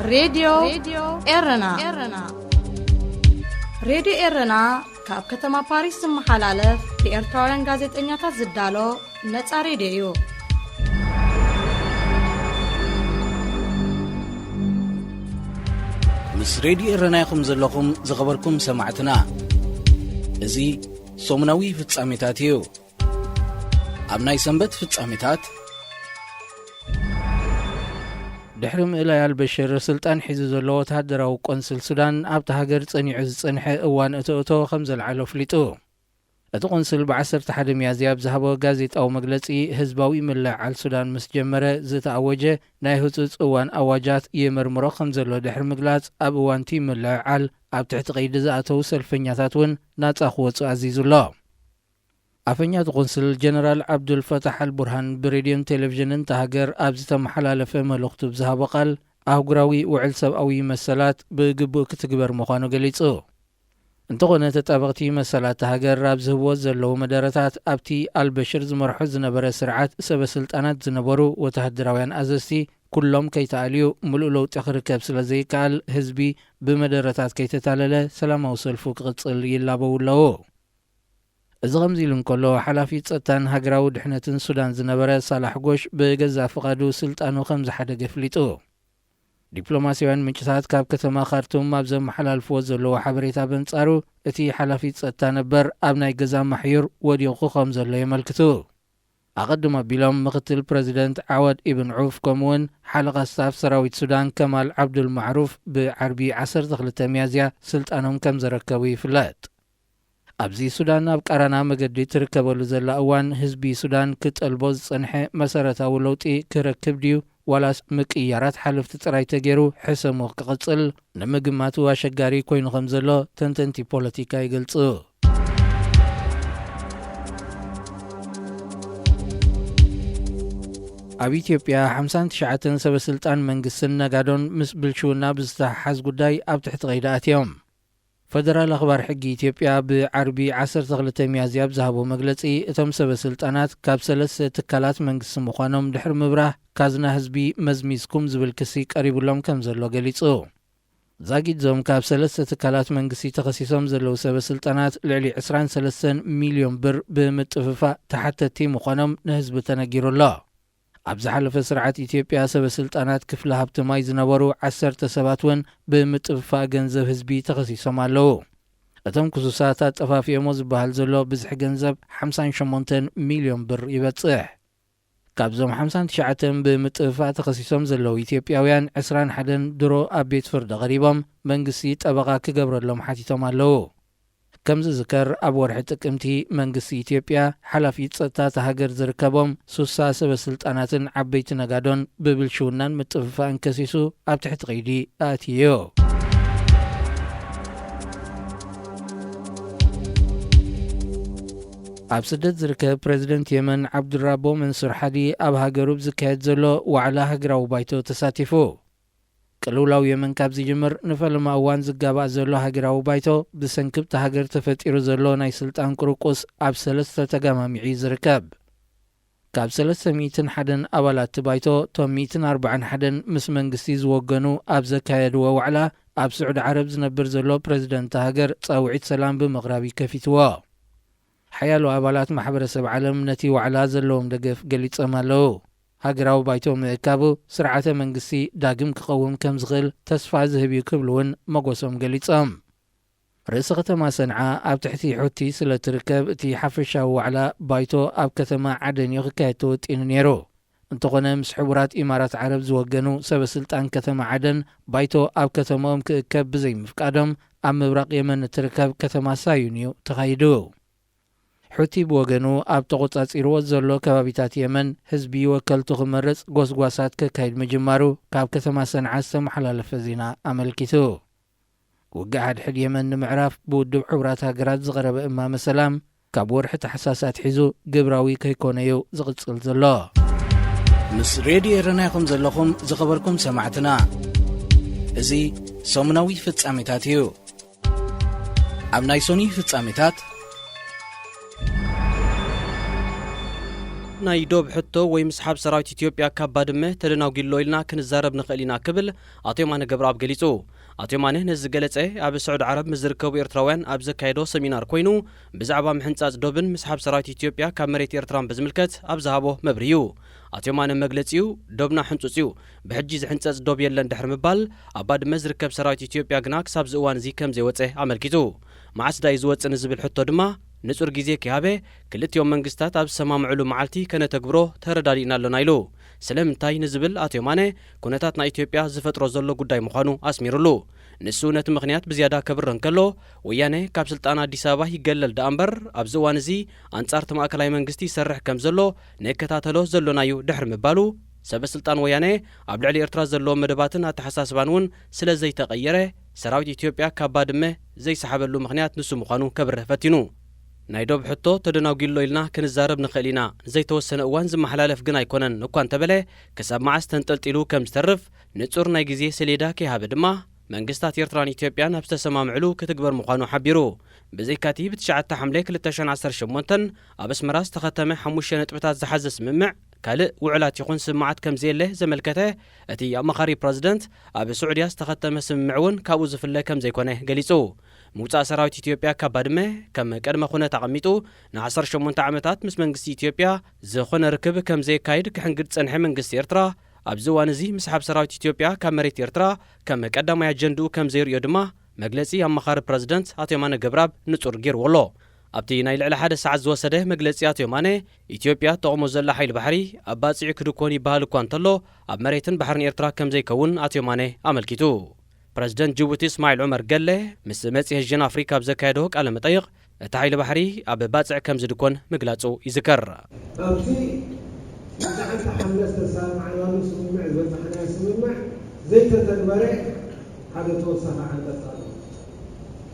ሬድዮ ኤረና። ሬድዮ ኤረና ካብ ከተማ ፓሪስ ዝመሓላለፍ ብኤርትራውያን ጋዜጠኛታት ዝዳሎ ነጻ ሬድዮ እዩ። ምስ ሬድዮ ኤረና ኢኹም ዘለኹም ዝኸበርኩም ሰማዕትና። እዚ ሰሙናዊ ፍጻሜታት እዩ። ኣብ ናይ ሰንበት ፍጻሜታት፣ ድሕሪ ምእላይ ኣልበሽር ስልጣን ሒዙ ዘሎ ወተሃደራዊ ቆንስል ሱዳን ኣብቲ ሃገር ጸኒዑ ዝጸንሐ እዋን እቶ እቶ ከም ዘልዓሎ ኣፍሊጡ። እቲ ቆንስል ብ ዓሰርተ ሓደ ሚያዝያ ኣብ ዝሃቦ ጋዜጣዊ መግለጺ፣ ህዝባዊ ምልዕዓል ሱዳን ምስ ጀመረ ዝተኣወጀ ናይ ህጹጽ እዋን ኣዋጃት ይምርምሮ ከም ዘሎ ድሕሪ ምግላጽ፣ ኣብ እዋንቲ ምልዕዓል ኣብ ትሕቲ ቀይዲ ዝኣተዉ ሰልፈኛታት እውን ናጻ ክወጹ ኣዚዙ ኣሎ። ኣፈኛ እቲ ቆንስል ጀነራል ዓብዱል ፈታሕ ኣልቡርሃን ብሬድዮን ቴሌቪዥንን እታ ሃገር ኣብ ዝተመሓላለፈ መልእኽቱ ብዝሃቦ ቃል፣ ኣህጉራዊ ውዕል ሰብኣዊ መሰላት ብግቡእ ክትግበር ምዃኑ ገሊጹ። እንተኾነ፣ ተጣበቕቲ መሰላት እታ ሃገር ኣብ ዝህብዎ ዘለዉ መደረታት፣ ኣብቲ ኣልበሽር ዝመርሖ ዝነበረ ስርዓት ሰበ ስልጣናት ዝነበሩ ወተሃደራውያን ኣዘዝቲ ኩሎም ከይተኣልዩ፣ ምሉእ ለውጢ ክርከብ ስለ ዘይከኣል፣ ህዝቢ ብመደረታት ከይተታለለ ሰላማዊ ሰልፉ ክቕጽል ይላበዉ ኣለዉ። እዚ ከምዚ ኢሉ እንከሎ፣ ሓላፊ ጸጥታን ሃገራዊ ድሕነትን ሱዳን ዝነበረ ሳላሕ ጎሽ ብገዛእ ፍቓዱ ስልጣኑ ከም ዝሓደገ ኣፍሊጡ። ዲፕሎማስያውያን ምንጭታት ካብ ከተማ ካርቱም ኣብ ዘመሓላልፍዎ ዘለዉ ሓበሬታ በንጻሩ፣ እቲ ሓላፊ ጸጥታ ነበር ኣብ ናይ ገዛ ማሕዩር ወዲቑ ከም ዘሎ የመልክቱ። ኣቐድም ኣቢሎም ምኽትል ፕረዚደንት ዓዋድ ኢብን ዑፍ ከምኡውን ሓለቓ ስታፍ ሰራዊት ሱዳን ከማል ዓብዱል ማዕሩፍ ብዓርቢ ዓሰርተ ክልተ ሚያዝያ ስልጣኖም ከም ዘረከቡ ይፍለጥ። ኣብዚ ሱዳን ኣብ ቃራና መገዲ ትርከበሉ ዘላ እዋን፣ ህዝቢ ሱዳን ክጠልቦ ዝጸንሐ መሰረታዊ ለውጢ ክረክብ ድዩ ዋላስ ምቅይያራት ሓለፍቲ ጥራይ ተገይሩ ሕሰሙ ክቕጽል ንምግማቱ ኣሸጋሪ ኮይኑ ከም ዘሎ ተንተንቲ ፖለቲካ ይገልጹ። ኣብ ኢትዮጵያ ሓምሳን ትሽዓተን ሰበ ስልጣን መንግስትን ነጋዶን ምስ ብልሽውና ብዝተሓሓዝ ጉዳይ ኣብ ትሕቲ ቀይዲ ኣትዮም። ፈደራል ኣኽባር ሕጊ ኢትዮጵያ ብዓርቢ ዓሰርተ ክልተ ሚያዝያ ኣብ ዝሃቦ መግለጺ፣ እቶም ሰበ ስልጣናት ካብ ሰለስተ ትካላት መንግስቲ ምዃኖም ድሕሪ ምብራህ፣ ካዝና ህዝቢ መዝሚዝኩም ዝብል ክሲ ቀሪቡሎም ከም ዘሎ ገሊጹ። ዛጊድ ዞም ካብ ሰለስተ ትካላት መንግስቲ ተኸሲሶም ዘለዉ ሰበ ስልጣናት፣ ልዕሊ ዕስራን ሰለስተን ሚልዮን ብር ብምጥፍፋእ ተሓተትቲ ምዃኖም ንህዝቢ ተነጊሩ ኣሎ። ኣብ ዝሓለፈ ስርዓት ኢትዮጵያ፣ ሰበ ስልጣናት ክፍለ ሃብቲ ማይ ዝነበሩ ዓሰርተ ሰባት እውን ብምጥፍፋእ ገንዘብ ህዝቢ ተኸሲሶም ኣለዉ። እቶም ክሱሳት ኣጠፋፊኦሞ ዝበሃል ዘሎ ብዝሒ ገንዘብ ሓምሳን ሸሞንተን ሚልዮን ብር ይበጽሕ። ካብዞም ሓምሳን ትሽዓተን ብምጥፍፋእ ተኸሲሶም ዘለዉ ኢትዮጵያውያን፣ ዕስራን ሓደን ድሮ ኣብ ቤት ፍርዲ ቀሪቦም መንግስቲ ጠበቓ ክገብረሎም ሓቲቶም ኣለዉ። ከም ዝዝከር፣ ኣብ ወርሒ ጥቅምቲ መንግስቲ ኢትዮጵያ፣ ሓላፊ ጸጥታ እታ ሃገር ዝርከቦም ሱሳ ሰበ ስልጣናትን ዓበይቲ ነጋዶን ብብልሽውናን ምጥፍፋእን ከሲሱ ኣብ ትሕቲ ቀይዲ ኣእትዩ። ኣብ ስደት ዝርከብ ፕረዚደንት የመን ዓብዱራቦ መንሱር ሓዲ፣ ኣብ ሃገሩ ብዝካየድ ዘሎ ዋዕላ ሃገራዊ ባይቶ ተሳቲፉ። ቅልውላው የመን ካብ ዝጅምር ንፈለማ እዋን ዝጋባእ ዘሎ ሃገራዊ ባይቶ፣ ብሰንኪ ኣብታ ሃገር ተፈጢሩ ዘሎ ናይ ስልጣን ቁርቁስ ኣብ ሰለስተ ተጋማሚዑ እዩ ዝርከብ። ካብ ሰለስተ ሚእትን ሓደን ኣባላት እቲ ባይቶ፣ እቶም ሚእትን ኣርባዓን ሓደን ምስ መንግስቲ ዝወገኑ ኣብ ዘካየድዎ ዋዕላ፣ ኣብ ስዑዲ ዓረብ ዝነብር ዘሎ ፕረዚደንት እታ ሃገር ጻውዒት ሰላም ብምቕራብ እዩ ከፊትዎ። ሓያሎ ኣባላት ማሕበረሰብ ዓለም ነቲ ዋዕላ ዘለዎም ደገፍ ገሊጾም ኣለዉ። ሃገራዊ ባይቶ ምእካቡ፣ ስርዓተ መንግስቲ ዳግም ክቐውም ከም ዝኽእል ተስፋ ዝህብ እዩ ክብሉ እውን መጎሶም ገሊጾም። ርእሰ ከተማ ሰንዓ ኣብ ትሕቲ ሑቲ ስለ ትርከብ፣ እቲ ሓፈሻዊ ዋዕላ ባይቶ ኣብ ከተማ ዓደን እዩ ክካየድ ተወጢኑ ነይሩ። እንተኾነ፣ ምስ ሕቡራት ኢማራት ዓረብ ዝወገኑ ሰበ ስልጣን ከተማ ዓደን፣ ባይቶ ኣብ ከተማኦም ክእከብ ብዘይምፍቃዶም፣ ኣብ ምብራቕ የመን እትርከብ ከተማ ሳዩን እዩ ተኻይዱ። ሑቲ ብወገኑ፣ ኣብ ተቖጻጺርዎ ዘሎ ከባቢታት የመን፣ ህዝቢ ወከልቱ ክመርጽ ጎስጓሳት ከካይድ ምጅማሩ፣ ካብ ከተማ ሰንዓ ዝተመሓላለፈ ዜና ኣመልኪቱ። ውግእ ሓድሕድ የመን ንምዕራፍ ብውድብ ሕቡራት ሃገራት ዝቐረበ እማመ ሰላም፣ ካብ ወርሒ ታሕሳስ ኣትሒዙ ግብራዊ ከይኮነ እዩ ዝቕጽል ዘሎ። ምስ ሬድዮ ኤረና ኢኹም ዘለኹም ዝኸበርኩም ሰማዕትና። እዚ ሰሙናዊ ፍጻሜታት እዩ። ኣብ ናይ ሶኒ ፍጻሜታት፣ ናይ ዶብ ሕቶ ወይ ምስሓብ ሰራዊት ኢትዮጵያ ካብ ባድመ ተደናጒሎ ኢልና ክንዛረብ ንኽእል ኢና ክብል ኣቶ የማነ ገብረኣብ ገሊጹ። ኣቶ የማነ ነዚ ዝገለጸ ኣብ ስዑዲ ዓረብ ምስ ዝርከቡ ኤርትራውያን ኣብ ዘካየዶ ሰሚናር ኮይኑ ብዛዕባ ምሕንጻጽ ዶብን ምስሓብ ሰራዊት ኢትዮጵያ ካብ መሬት ኤርትራን ብዝምልከት ኣብ ዝሃቦ መብርሂ እዩ። ኣቶ የማነ መግለጺኡ ዶብና ሕንጹጽ እዩ፣ ብሕጂ ዝሕንጸጽ ዶብ የለን ድሕሪ ምባል ኣብ ባድመ ዝርከብ ሰራዊት ኢትዮጵያ ግና ክሳብ እዚ እዋን እዚ ከም ዘይወጸ ኣመልኪቱ። መዓስ ዳዩ ዝወጽእ ንዝብል ሕቶ ድማ ንጹር ግዜ ከይሃበ ክልቲኦም መንግስታት ኣብ ዝሰማምዕሉ መዓልቲ ከነተግብሮ ተረዳዲእና ኣሎና ኢሉ። ስለምንታይ ንዝብል ኣቶ የማነ ኩነታት ናይ ኢትዮጵያ ዝፈጥሮ ዘሎ ጉዳይ ምዃኑ ኣስሚሩሉ። ንሱ ነቲ ምኽንያት ብዝያዳ ከብርህ እንከሎ ወያነ ካብ ስልጣን ኣዲስ ኣበባ ይገለል ደኣ እምበር ኣብዚ እዋን እዚ ኣንጻር እቲ ማእከላይ መንግስቲ ይሰርሕ ከም ዘሎ ንከታተሎ ዘሎናዩ ድሕሪ ምባሉ ሰበ ስልጣን ወያነ ኣብ ልዕሊ ኤርትራ ዘለዎም መደባትን ኣተሓሳስባን እውን ስለ ዘይተቐየረ ሰራዊት ኢትዮጵያ ካብ ባድመ ዘይሰሓበሉ ምኽንያት ንሱ ምዃኑ ከብርህ ፈቲኑ። ናይ ዶብ ሕቶ ተደናጒሎ ኢልና ክንዛረብ ንኽእል ኢና። ዘይተወሰነ እዋን ዝመሓላለፍ ግን ኣይኮነን እኳ እንተበለ ክሳብ መዓስ ተንጠልጢሉ ከም ዝተርፍ ንጹር ናይ ግዜ ሰሌዳ ከይሃበ ድማ መንግስታት ኤርትራን ኢትዮጵያን ኣብ ዝተሰማምዕሉ ክትግበር ምዃኑ ሓቢሩ። ብዘይካቲ ብትሽዓተ ሓምለ ክልተ ሽሕን ዓሰርተ ሸሞንተን ኣብ ኣስመራ ዝተኸተመ ሓሙሽተ ነጥብታት ዝሓዘ ስምምዕ ካልእ ውዕላት ይኹን ስምምዓት ከም ዘየለ ዘመልከተ እቲ ኣማኻሪ ፕረዚደንት ኣብ ስዑድያ ዝተኸተመ ስምምዕ እውን ካብኡ ዝፍለ ከም ዘይኮነ ገሊጹ። ምውጻእ ሰራዊት ኢትዮጵያ ካብ ባድመ ከም ቅድመ ኩነት ኣቐሚጡ ን ዓሰርተ ሸሞንተ ዓመታት ምስ መንግስቲ ኢትዮጵያ ዝኾነ ርክብ ከም ዘየካይድ ክሕንግድ ዝጸንሐ መንግስቲ ኤርትራ ኣብዚ እዋን እዚ ምስሓብ ሰራዊት ኢትዮጵያ ካብ መሬት ኤርትራ ከም ቀዳማይ ኣጀንድኡ ከም ዘይርእዮ ድማ መግለጺ ኣማኻሪ ፕረዚደንት ኣቶ የማነ ገብረኣብ ንጹር ገይርዎ ኣሎ። ኣብቲ ናይ ልዕሊ ሓደ ሰዓት ዝወሰደ መግለጺ ኣቶ የማነ ኢትዮጵያ እትጠቕሞ ዘላ ሓይሊ ባሕሪ ኣብ ባጽዕ ክድኮን ይበሃል እኳ እንተሎ ኣብ መሬትን ባሕርን ኤርትራ ከም ዘይከውን ኣቶ የማነ ኣመልኪቱ። ፕረዚደንት ጅቡቲ እስማዒል ዑመር ገለ ምስ መጽሔት ዜና ኣፍሪካ ኣብ ዘካየዶ ቃለ መጠይቕ እቲ ሓይሊ ባሕሪ ኣብ ባጽዕ ከም ዝድኮን ምግላጹ ይዝከር። ኣብቲ ትሽዓተ ሓምለ ዝተሰማማዕናሉ ስምምዕ ዝበጻሕናዮ ስምምዕ ዘይተተግበረ ሓደ ተወሳኺ ዓንቀጽ ኣሎ።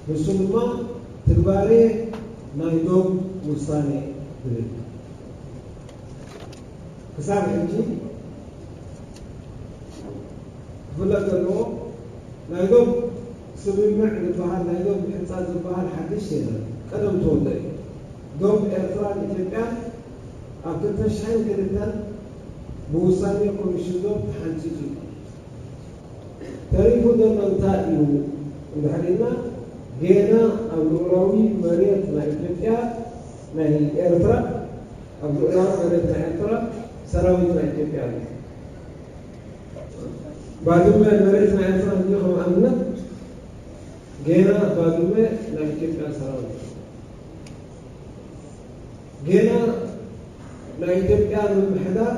ንሱ ድማ ትግባሬ ናይ ዶብ ውሳኔ ዝብል ክሳብ ሕጂ ክፍለጥ ዘለዎ ናይ ዶብ ስምምዕ ዝበሃል ናይ ዶብ ምሕንጻጽ ዝበሃል ሓድሽ የለን። ቀደም ተወልደ እዩ። ዶብ ኤርትራን ኢትዮጵያን ኣብ ክልተ ሽሕን ክልተን ብውሳኔ ኮሚሽን ዶብ ተሓንጺጹ እዩ። ተሪፉ ዘሎ እንታይ እዩ እንድሕር ኢልና ጌና ኣብ ልኡላዊ መሬት ናይ ኢትዮጵያ ናይ ኤርትራ ኣብ ልኡላዊ መሬት ናይ ኤርትራ ሰራዊት ናይ ኢትዮጵያ ኣሎ። ባድመ መሬት ናይ ኤርትራ እንዲዩ ከም ኣብነት ጌና ባድመ ናይ ኢትዮጵያ ሰራዊት ጌና ናይ ኢትዮጵያ ምምሕዳር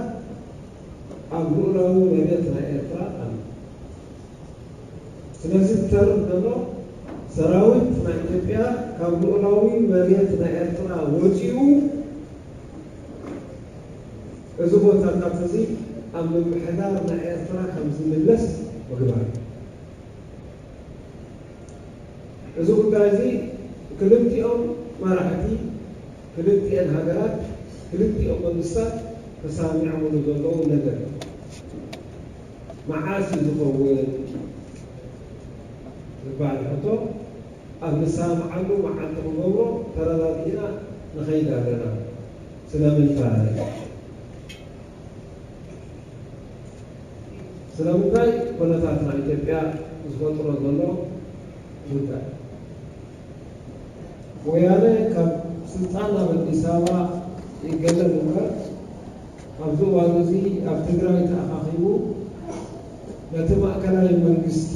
ኣብ ልኡላዊ መሬት ናይ ኤርትራ ኣሎ። ስለዚ ዝተርፍ ዘሎ ሰራዊት ናይ ኢትዮጵያ ካብ ልኡላዊ መሬት ናይ ኤርትራ ወፂኡ እዚ ቦታታት እዚ ኣብ ምምሕዳር ናይ ኤርትራ ከም ዝምለስ ምግባር። እዚ ጉዳይ እዚ ክልቲኦም መራሕቲ ክልቲኤን ሃገራት ክልቲኦም መንግስታት ተሳሚዖምሉ ዘለዉ ነገር እዩ። መዓስ እዩ ዝኸውን ዝበሃል ሕቶ ኣብ ንሰማምዓሉ መዓልቲ ክንገብሮ ተረዳዲእና ንኸይድ ኣለና። ስለምንታይ? ስለምንታይ ኩነታት ናይ ኢትዮጵያ ዝፈጥሮ ዘሎ ጉዳይ ወያነ ካብ ስልጣን ናብ ኣዲስ ኣበባ ይገለል እምበር ኣብዚ እዋን እዚ ኣብ ትግራይ ተኣኻኺቡ ነቲ ማእከላይ መንግስቲ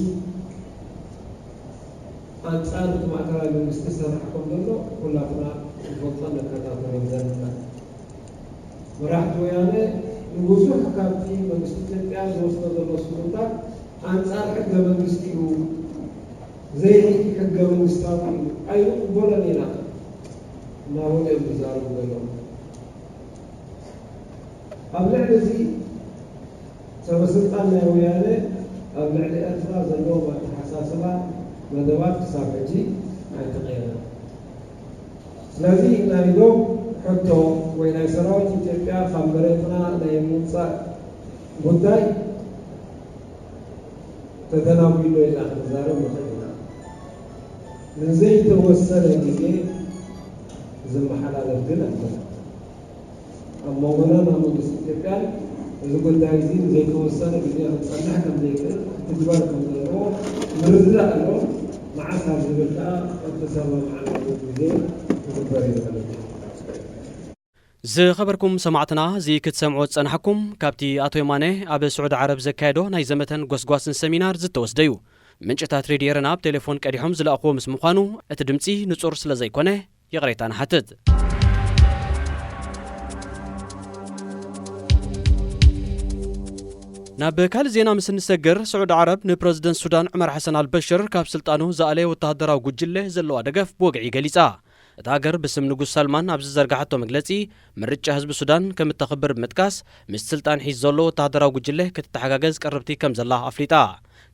ኣንጻር እቲ ማእከላይ መንግስቲ ይሰርሕ ከም ዘሎ ኩላትና ንፈልጦን ንከታተሎን ዘለና። መራሕቲ ወያነ ንብዙሕ ካብቲ መንግስቲ ኢትዮጵያ ዝወስዶ ዘሎ ስጉምታት ኣንጻር ሕገ መንግስቲ እዩ፣ ዘይሕገ መንግስታዊ እዩ፣ ኣይንቕበሎን ኢና እናበሉ እዮም ዝዛረቡ ዘለዉ። ኣብ ልዕሊ እዚ ሰበ ስልጣን ናይ ወያነ ኣብ ልዕሊ ኤርትራ ዘለዎም ኣተሓሳስባ መደባት ክሳብ ሕጂ ኣይተቐየረን። ስለዚ ናይ ዶብ ሕቶ ወይ ናይ ሰራዊት ኢትዮጵያ ካብ መሬትና ናይ ምውፃእ ጉዳይ ተተናጒሎ ኢልና ክንዛረብ ንኽእል ኢና። ንዘይተወሰነ ግዜ ዝመሓላለፍ ግን ኣይኮነን። ኣብ መንጎናን ኣብ መንግስቲ ኢትዮጵያን እዚ ጉዳይ እዚ ንዘይተወሰነ ግዜ ክጸንሕ ከም ዘይክእል ክትግበር ከም ዘለዎ ምርድዳእ ኣሎ። መዓስ ኣብ ዝብል ከኣ እተሰማምዓናሉ ግዜ ክግበር እዩ ማለት እዩ። ዝኸበርኩም ሰማዕትና፣ እዚ ክትሰምዑ ዝጸናሕኩም ካብቲ ኣቶ የማነ ኣብ ስዑዲ ዓረብ ዘካየዶ ናይ ዘመተን ጎስጓስን ሰሚናር ዝተወስደ እዩ። ምንጭታት ሬድዮ ኤረና ኣብ ቴሌፎን ቀዲሖም ዝለኣኽዎ ምስ ምዃኑ፣ እቲ ድምጺ ንጹር ስለ ዘይኮነ፣ ይቕሬታ ንሓትት። ናብ ካልእ ዜና ምስ እንሰግር፣ ስዑዲ ዓረብ ንፕረዚደንት ሱዳን ዑመር ሓሰን ኣልበሽር ካብ ስልጣኑ ዝኣለየ ወተሃደራዊ ጉጅለ ዘለዋ ደገፍ ብወግዒ ገሊጻ። እታ ሃገር ብስም ንጉስ ሳልማን ኣብ ዝዘርጋሓቶ መግለጺ፣ ምርጫ ህዝቢ ሱዳን ከም እተኽብር ብምጥቃስ፣ ምስ ስልጣን ሒዝ ዘሎ ወተሃደራዊ ጉጅለ ክትተሓጋገዝ ቅርብቲ ከም ዘላ ኣፍሊጣ።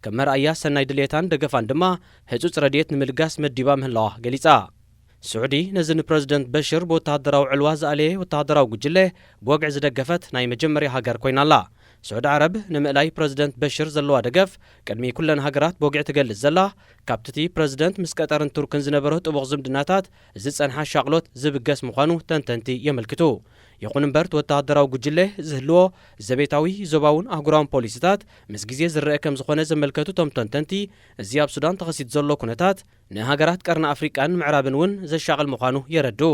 ከም መርኣያ ሰናይ ድልየታን ደገፋን ድማ፣ ህጹጽ ረድኤት ንምልጋስ መዲባ ምህላዋ ገሊጻ። ስዑዲ ነዚ ንፕረዚደንት በሽር ብወተሃደራዊ ዕልዋ ዝኣለየ ወተሃደራዊ ጉጅለ ብወግዒ ዝደገፈት ናይ መጀመርያ ሃገር ኮይና ኣላ። ስዑዲ ዓረብ ንምእላይ ፕረዚደንት በሽር ዘለዋ ደገፍ ቅድሚ ኩለን ሃገራት ብወግዒ ትገልጽ ዘላ፣ ካብቲ እቲ ፕረዚደንት ምስ ቀጠርን ቱርክን ዝነበሮ ጥቡቕ ዝምድናታት ዝጸንሓ ሻቕሎት ዝብገስ ምዃኑ ተንተንቲ የመልክቱ። ይኹን እምበር፣ እቲ ወተሃደራዊ ጉጅለ ዝህልዎ ዘቤታዊ፣ ዞባውን ኣህጉራውን ፖሊሲታት ምስ ግዜ ዝረአ ከም ዝኾነ ዘመልከቱ እቶም ተንተንቲ፣ እዚ ኣብ ሱዳን ተኸሲቱ ዘሎ ኩነታት ንሃገራት ቀርኒ ኣፍሪቃን ምዕራብን እውን ዘሻቕል ምዃኑ የረድኡ።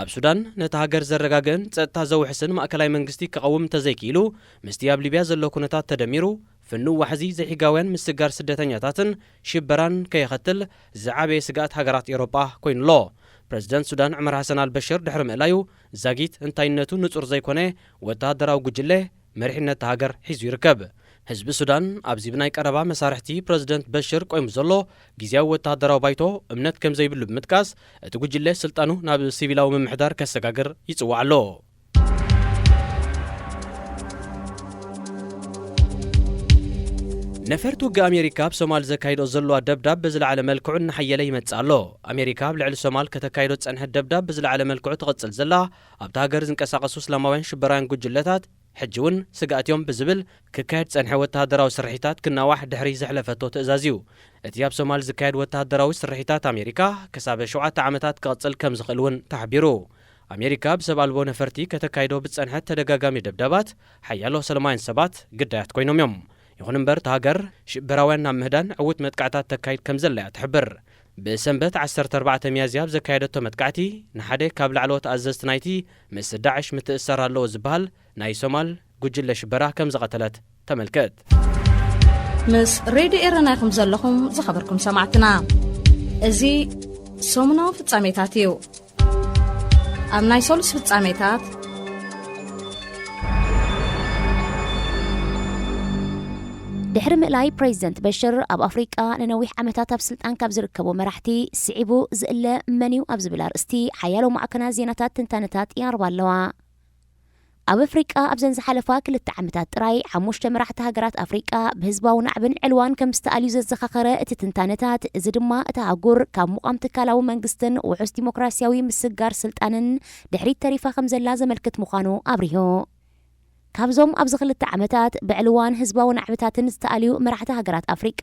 ኣብ ሱዳን ነታ ሃገር ዘረጋግእን ጸጥታ ዘውሕስን ማእከላይ መንግስቲ ክቐውም እንተዘይክኢሉ፣ ምስቲ ኣብ ሊብያ ዘሎ ኩነታት ተደሚሩ፣ ፍኑው ዋሕዚ ዘይሕጋውያን ምስግጋር ስደተኛታትን ሽበራን ከየኸትል ዝዓበየ ስግኣት ሃገራት ኤውሮጳ ኮይኑ ኣሎ። ፕረዚደንት ሱዳን ዑመር ሓሰን ኣልበሽር ድሕሪ ምእላዩ፣ ዛጊት እንታይነቱ ንጹር ዘይኮነ ወተሃደራዊ ጉጅለ መሪሕነት እታ ሃገር ሒዙ ይርከብ። ህዝቢ ሱዳን ኣብዚ ብናይ ቀረባ መሳርሕቲ ፕረዚደንት በሽር ቆይሙ ዘሎ ግዝያዊ ወተሃደራዊ ባይቶ እምነት ከም ዘይብሉ ብምጥቃስ፣ እቲ ጉጅለ ስልጣኑ ናብ ሲቪላዊ ምምሕዳር ከሰጋግር ይጽዋዕ ኣሎ። ነፈርቲ ውግእ ኣሜሪካ ኣብ ሶማል ዘካይዶ ዘለዋ ደብዳብ ብዝለዓለ መልክዑ እናሓየለ ይመጽእ ኣሎ። ኣሜሪካ ኣብ ልዕሊ ሶማል ከተካይዶ ዝጸንሐት ደብዳብ ብዝለዓለ መልክዑ ትቕጽል ዘላ፣ ኣብታ ሃገር ዝንቀሳቐሱ እስላማውያን ሽበራውያን ጉጅለታት ሕጂ እውን ስግኣት እዮም ብዝብል ክካየድ ዝጸንሐ ወተሃደራዊ ስርሒታት ክናዋሕ ድሕሪ ዘሕለፈቶ ትእዛዝ እዩ። እቲ ኣብ ሶማል ዝካየድ ወተሃደራዊ ስርሒታት ኣሜሪካ ክሳብ ሸውዓተ ዓመታት ክቕጽል ከም ዝኽእል እውን ተሓቢሩ። ኣሜሪካ ብሰብ ኣልቦ ነፈርቲ ከተካይዶ ብዝጸንሐት ተደጋጋሚ ደብዳባት፣ ሓያሎ ሰላማውያን ሰባት ግዳያት ኮይኖም እዮም። ይኹን እምበር፣ እታ ሃገር ሽበራውያን ናብ ምህዳን ዕዉት መጥቃዕታት ተካይድ ከም ዘላ እያ ትሕብር። ብሰንበት ዓሰርተ ኣርባዕተ ሚያዝያ ኣብ ዘካየደቶ መጥቃዕቲ፣ ንሓደ ካብ ላዕለዎት ኣዘዝቲ ናይቲ ምስ ዳዕሽ ምትእስሳር ኣለዎ ዝበሃል ናይ ሶማል ጉጅለ ሽበራ ከም ዝቐተለት ተመልከት። ምስ ሬድዮ ኤረና ኢኹም ዘለኹም ዝኸበርኩም ሰማዕትና። እዚ ሰሙናዊ ፍጻሜታት እዩ። ኣብ ናይ ሰሉስ ፍጻሜታት፣ ድሕሪ ምእላይ ፕሬዚደንት በሽር፣ ኣብ ኣፍሪቃ ንነዊሕ ዓመታት ኣብ ስልጣን ካብ ዝርከቡ መራሕቲ ስዒቡ ዝእለ መን እዩ ኣብ ዝብል ኣርእስቲ፣ ሓያሎ ማዕከናት ዜናታት ትንታነታት የቕርባ ኣለዋ። ኣብ ኣፍሪቃ ኣብዘን ዝሓለፋ ክልተ ዓመታት ጥራይ፣ ሓሙሽተ መራሕቲ ሃገራት ኣፍሪቃ ብህዝባዊ ናዕብን ዕልዋን ከም ዝተኣልዩ ዘዘኻኸረ እቲ ትንታነታት፣ እዚ ድማ እታ ኣህጉር ካብ ምቋም ትካላዊ መንግስትን ውሑስ ዲሞክራሲያዊ ምስግጋር ስልጣንን ድሕሪት ተሪፋ ከም ዘላ ዘመልክት ምዃኑ ኣብሪሁ። ካብዞም ኣብዚ ክልተ ዓመታት ብዕልዋን ህዝባዊ ናዕብታትን ዝተኣልዩ መራሕቲ ሃገራት ኣፍሪቃ፣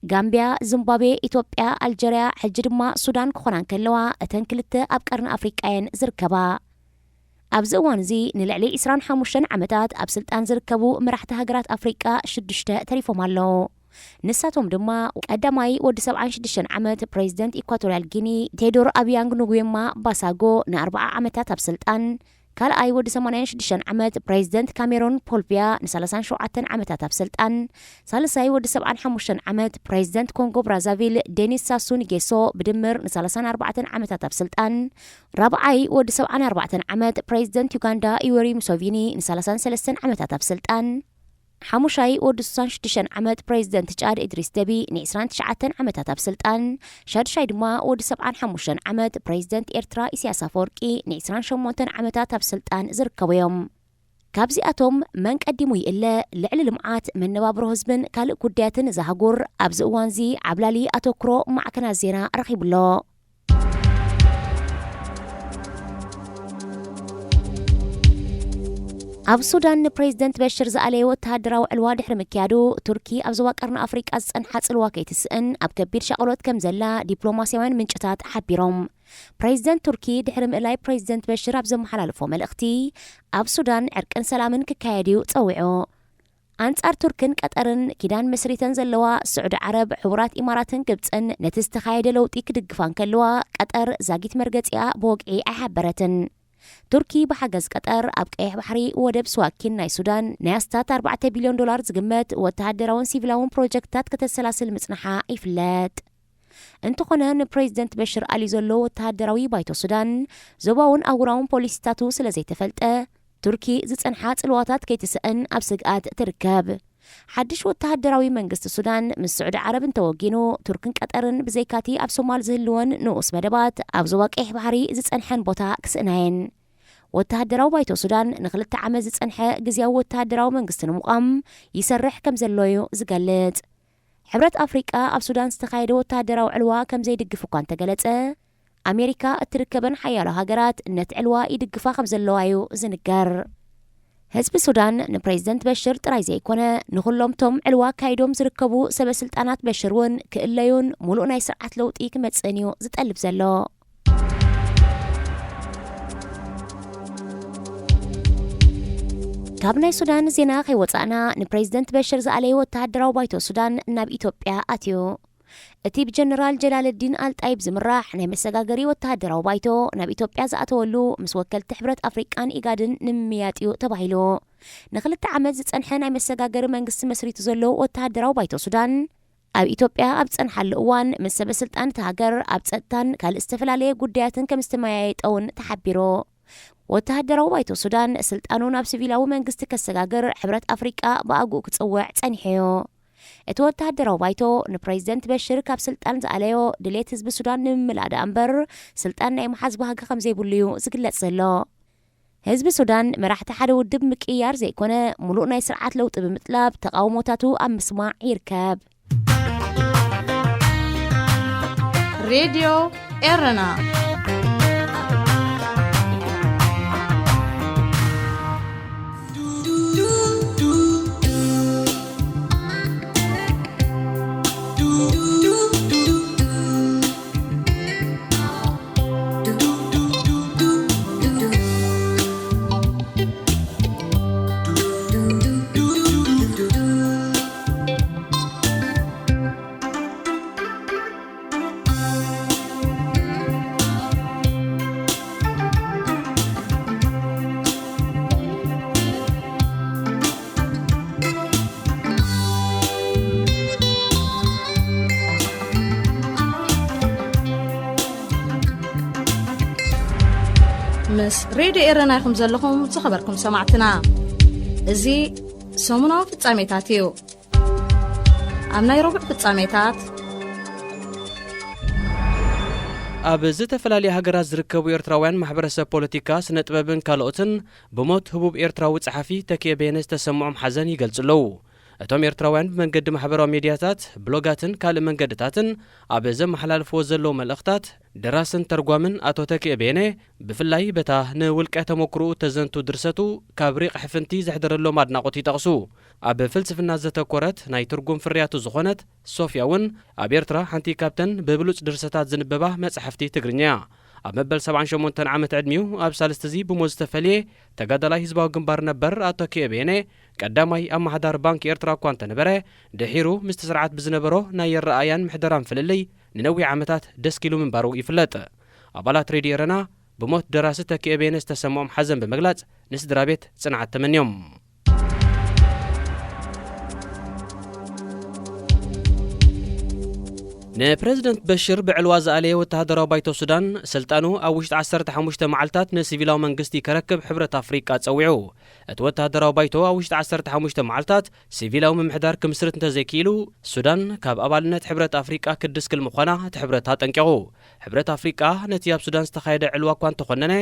ጋምብያ፣ ዚምባብዌ፣ ኢትዮጵያ፣ ኣልጀርያ፣ ሕጂ ድማ ሱዳን ክኾና እንከለዋ፣ እተን ክልተ ኣብ ቀርኒ ኣፍሪቃ እየን ዝርከባ። ኣብዚ እዋን እዚ ንልዕሊ ዕስራን ሓሙሽተን ዓመታት ኣብ ስልጣን ዝርከቡ መራሕቲ ሃገራት ኣፍሪቃ ሽዱሽተ ተሪፎም ኣለዉ። ንሳቶም ድማ፣ ቀዳማይ ወዲ ሰብዓን ሽዱሽተን ዓመት ፕሬዚደንት ኢኳቶርያል ጊኒ ቴዶር ኣቢያንግ ንጉዌማ ባሳጎ ንኣርብዓ ዓመታት ኣብ ስልጣን፣ ካልኣይ ወዲ ሰማንያን ሽዱሽተን ዓመት ፕሬዚደንት ካሜሮን ፖል ቢያ ንሰላሳን ሸውዓተን ዓመታት ኣብ ስልጣን፣ ሳልሳይ ወዲ ሰብዓን ሓሙሽተን ዓመት ፕሬዚደንት ኮንጎ ብራዛቪል ዴኒስ ሳሱ ንጌሶ ብድምር ንሰላሳን ኣርባዕተን ዓመታት ኣብ ስልጣን፣ ራብዓይ ወዲ ሰብዓን ኣርባዕተን ዓመት ፕሬዚደንት ዩጋንዳ ዩወሪ ሙሶቪኒ ንሰላሳን ሰለስተን ዓመታት ኣብ ስልጣን፣ ሓሙሻይ ወዲ ስሳን ሽዱሽተን ዓመት ፕሬዚደንት ጫድ ኢድሪስ ደቢ ንዕስራን ትሽዓተን ዓመታት ኣብ ስልጣን፣ ሻዱሻይ ድማ ወዲ ሰብዓን ሓሙሽተን ዓመት ፕሬዚደንት ኤርትራ ኢሳያስ ኣፈወርቂ ንዕስራን ሸሞንተን ዓመታት ኣብ ስልጣን ዝርከቡ እዮም። ካብዚኣቶም መን ቀዲሙ ይእለ፣ ልዕሊ ልምዓት፣ መነባብሮ ህዝብን ካልእ ጉዳያትን እዛ ኣህጉር ኣብዚ እዋንዚ ዓብላሊ ኣተኩሮ ማዕከናት ዜና ረኺቡ ኣሎ። ኣብ ሱዳን ንፕሬዚደንት በሽር ዝኣለየ ወተሃደራዊ ዕልዋ ድሕሪ ምክያዱ፣ ቱርኪ ኣብ ዞባ ቀርኒ ኣፍሪቃ ዝጸንሓ ጽልዋ ከይትስእን ኣብ ከቢድ ሻቕሎት ከም ዘላ ዲፕሎማስያውያን ምንጭታት ሓቢሮም። ፕሬዚደንት ቱርኪ ድሕሪ ምእላይ ፕሬዚደንት በሽር ኣብ ዘመሓላለፎ መልእኽቲ፣ ኣብ ሱዳን ዕርቅን ሰላምን ክካየድ እዩ ጸዊዑ። ኣንጻር ቱርክን ቀጠርን ኪዳን መስሪተን ዘለዋ ስዑዲ ዓረብ፣ ሕቡራት ኢማራትን ግብጽን ነቲ ዝተኻየደ ለውጢ ክድግፋ እንከለዋ፣ ቀጠር ዛጊት መርገጺኣ ብወግዒ ኣይሓበረትን። ቱርኪ ብሓገዝ ቀጠር ኣብ ቀይሕ ባሕሪ ወደብ ስዋኪን ናይ ሱዳን ናይ ኣስታት ኣርባዕተ ቢልዮን ዶላር ዝግመት ወተሃደራውን ሲቪላውን ፕሮጀክትታት ከተሰላስል ምጽንሓ ይፍለጥ። እንተኾነ ንፕሬዚደንት በሽር ኣሊ ዘሎ ወተሃደራዊ ባይቶ ሱዳን ዞባውን ኣህጉራውን ፖሊሲታቱ ስለ ዘይተፈልጠ፣ ቱርኪ ዝጸንሓ ጽልዋታት ከይትስእን ኣብ ስግኣት ትርከብ። ሓድሽ ወተሃደራዊ መንግስቲ ሱዳን ምስ ስዑዲ ዓረብ እንተወጊኑ፣ ቱርክን ቀጠርን ብዘይካቲ ኣብ ሶማል ዝህልወን ንኡስ መደባት ኣብ ዞባ ቀይሕ ባሕሪ ዝጸንሐን ቦታ ክስእናየን። ወተሃደራዊ ባይቶ ሱዳን ንኽልተ ዓመት ዝጸንሐ ግዝያዊ ወተሃደራዊ መንግስቲ ንምቋም ይሰርሕ ከም ዘሎ እዩ ዝገልጽ። ሕብረት ኣፍሪቃ ኣብ ሱዳን ዝተኻየደ ወተሃደራዊ ዕልዋ ከም ዘይድግፍ እኳ እንተገለጸ፣ ኣሜሪካ እትርከበን ሓያሎ ሃገራት ነቲ ዕልዋ ይድግፋ ከም ዘለዋ እዩ ዝንገር። ህዝቢ ሱዳን ንፕሬዚደንት በሽር ጥራይ ዘይኮነ፣ ንኹሎም ቶም ዕልዋ ኣካይዶም ዝርከቡ ሰበ ስልጣናት በሽር እውን ክእለዩን ምሉእ ናይ ስርዓት ለውጢ ክመጽእን እዩ ዝጠልብ ዘሎ። ካብ ናይ ሱዳን ዜና ከይወጻእና፣ ንፕሬዚደንት በሽር ዝኣለየ ወተሃደራዊ ባይቶ ሱዳን ናብ ኢትዮጵያ ኣትዩ። እቲ ብጀነራል ጀላለዲን ኣልጣይብ ዝምራሕ ናይ መሰጋገሪ ወተሃደራዊ ባይቶ ናብ ኢትዮጵያ ዝኣተወሉ፣ ምስ ወከልቲ ሕብረት ኣፍሪቃን ኢጋድን ንምምያጥ እዩ ተባሂሉ። ንኽልተ ዓመት ዝጸንሐ ናይ መሰጋገሪ መንግስቲ መስሪቱ ዘሎ ወተሃደራዊ ባይቶ ሱዳን፣ ኣብ ኢትዮጵያ ኣብ ዝጸንሓሉ እዋን ምስ ሰበ ስልጣን እታ ሃገር ኣብ ጸጥታን ካልእ ዝተፈላለየ ጉዳያትን ከም ዝተመያየጠ እውን ተሓቢሩ። ወተሃደራዊ ባይቶ ሱዳን ስልጣኑ ናብ ሲቪላዊ መንግስቲ ከሰጋግር ሕብረት ኣፍሪቃ ብኣግኡ ክጽውዕ ጸኒሑ እዩ። እቲ ወተሃደራዊ ባይቶ ንፕሬዚደንት በሽር ካብ ስልጣን ዝኣለዮ ድሌት ህዝቢ ሱዳን ንምምላእ ደኣ እምበር፣ ስልጣን ናይ ምሓዝ ባህጊ ከም ዘይብሉ እዩ ዝግለጽ ዘሎ። ህዝቢ ሱዳን መራሕቲ ሓደ ውድብ ምቅይያር ዘይኮነ፣ ምሉእ ናይ ስርዓት ለውጢ ብምጥላብ ተቓውሞታቱ ኣብ ምስማዕ ይርከብ። ሬድዮ ኤረና። ምስ ሬድዮ ኤረና ኢኹም ዘለኹም ዝኸበርኩም ሰማዕትና። እዚ ሰሙናዊ ፍጻሜታት እዩ። ኣብ ናይ ረቡዕ ፍጻሜታት፣ ኣብ ዝተፈላለያ ሃገራት ዝርከቡ ኤርትራውያን ማሕበረሰብ ፖለቲካ፣ ስነ ጥበብን ካልኦትን ብሞት ህቡብ ኤርትራዊ ጸሓፊ ተኪኤ በየነ ዝተሰምዖም ሓዘን ይገልጹ ኣለዉ። እቶም ኤርትራውያን ብመንገዲ ማሕበራዊ ሜድያታት፣ ብሎጋትን ካልእ መንገድታትን ኣብ ዘመሓላልፍዎ ዘለዉ መልእኽታት፣ ደራስን ተርጓምን ኣቶ ተኪኤ በየነ፣ ብፍላይ በታ ንውልቀ ተመኩሮኡ እተዘንቱ ድርሰቱ ካብ ሪቕ ሕፍንቲ ዘሕደረሎም ኣድናቖት ይጠቕሱ። ኣብ ፍልስፍና ዘተኮረት ናይ ትርጉም ፍርያቱ ዝኾነት ሶፍያ እውን ኣብ ኤርትራ ሓንቲ ካብተን ብብሉጽ ድርሰታት ዝንበባ መጻሕፍቲ ትግርኛ እያ። ኣብ መበል ሰብዓን ሸሞንተን ዓመት ዕድሚኡ ኣብ ሳልስቲ እዚ ብሞት ዝተፈልየ ተጋዳላይ ህዝባዊ ግንባር ነበር ኣቶ ተኪኤ በየነ ቀዳማይ ኣመሓዳሪ ባንክ ኤርትራ እኳ እንተነበረ፣ ድሒሩ ምስቲ ስርዓት ብዝነበሮ ናይ ኣረኣእያን ምሕደራን ፍልልይ ንነዊሕ ዓመታት ደስኪሉ ምንባሩ ይፍለጥ። ኣባላት ሬድዮ ኤረና ብሞት ደራሲ ተኪኤ በየነ ዝተሰምዖም ሓዘን ብምግላጽ፣ ንስድራ ቤት ጽንዓት ተመንዮም። ንፕረዚደንት በሽር ብዕልዋ ዝኣለየ ወተሃደራዊ ባይቶ ሱዳን፣ ስልጣኑ ኣብ ውሽጢ ዓሰርተ ሓሙሽተ መዓልታት ንሲቪላዊ መንግስቲ ከረክብ ሕብረት ኣፍሪቃ ጸዊዑ። እቲ ወተሃደራዊ ባይቶ ኣብ ውሽጢ ዓሰርተ ሓሙሽተ መዓልታት ሲቪላዊ ምምሕዳር ክምስርት እንተዘይክኢሉ፣ ሱዳን ካብ ኣባልነት ሕብረት ኣፍሪቃ ክትድስክል ምዃና እቲ ሕብረት ኣጠንቂቑ። ሕብረት ኣፍሪቃ ነቲ ኣብ ሱዳን ዝተኻየደ ዕልዋ እኳ እንተኾነነ፣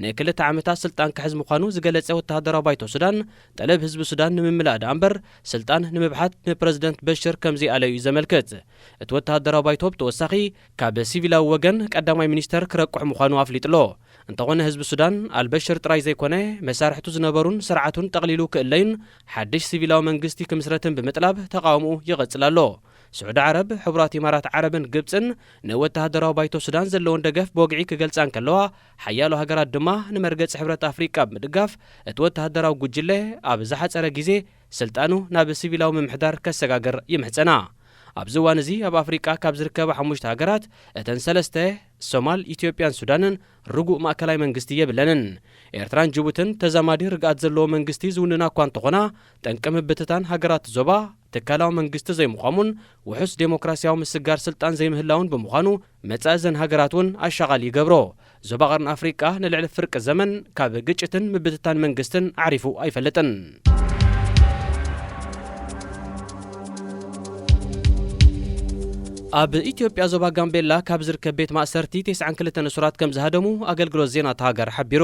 ንክልተ ዓመታት ስልጣን ክሕዝ ምዃኑ ዝገለጸ ወተሃደራዊ ባይቶ ሱዳን፣ ጠለብ ህዝቢ ሱዳን ንምምላእ ደኣ እምበር፣ ስልጣን ንምብሓት ንፕረዚደንት በሽር ከም ዘይኣለዩ እዩ ዘመልክት። እቲ ወተሃደራዊ ባይቶ ብተወሳኺ፣ ካብ ሲቪላዊ ወገን ቀዳማይ ሚኒስተር ክረቅሑ ምዃኑ ኣፍሊጡ ኣሎ። እንተኾነ ህዝቢ ሱዳን ኣልበሽር ጥራይ ዘይኮነ መሳርሕቱ ዝነበሩን ስርዓቱን ጠቕሊሉ ክእለዩን ሓድሽ ሲቪላዊ መንግስቲ ክምስረትን ብምጥላብ ተቓውምኡ ይቐጽል ኣሎ። ስዑዲ ዓረብ፣ ሕቡራት ኢማራት ዓረብን ግብጽን ንወተሃደራዊ ባይቶ ሱዳን ዘለወን ደገፍ ብወግዒ ክገልጻ እንከለዋ፣ ሓያሎ ሃገራት ድማ ንመርገጺ ሕብረት ኣፍሪቃ ብምድጋፍ እቲ ወተሃደራዊ ጉጅለ ኣብ ዝሓጸረ ግዜ ስልጣኑ ናብ ሲቪላዊ ምምሕዳር ከሰጋግር ይምሕጸና። ኣብዚ እዋን እዚ ኣብ ኣፍሪቃ ካብ ዝርከባ ሓሙሽተ ሃገራት እተን ሰለስተ፣ ሶማል፣ ኢትዮጵያን ሱዳንን፣ ርጉእ ማእከላይ መንግስቲ የብለንን። ኤርትራን ጅቡትን ተዛማዲ ርግኣት ዘለዎ መንግስቲ ዝውንና እኳ እንተኾና፣ ጠንቂ ምብትታን ሃገራት ዞባ ትካላዊ መንግስቲ ዘይምዃሙን ውሑስ ዴሞክራሲያዊ ምስግጋር ስልጣን ዘይምህላውን ብምዃኑ፣ መጻኢ እዘን ሃገራት እውን ኣሻቓሊ ይገብሮ። ዞባ ቀርኒ ኣፍሪቃ ንልዕሊ ፍርቂ ዘመን ካብ ግጭትን ምብትታን መንግስትን ዓሪፉ ኣይፈልጥን። ኣብ ኢትዮጵያ ዞባ ጋምቤላ ካብ ዝርከብ ቤት ማእሰርቲ ተስዓን ክልተን እሱራት ከም ዝሃደሙ ኣገልግሎት ዜና እታ ሃገር ሓቢሩ።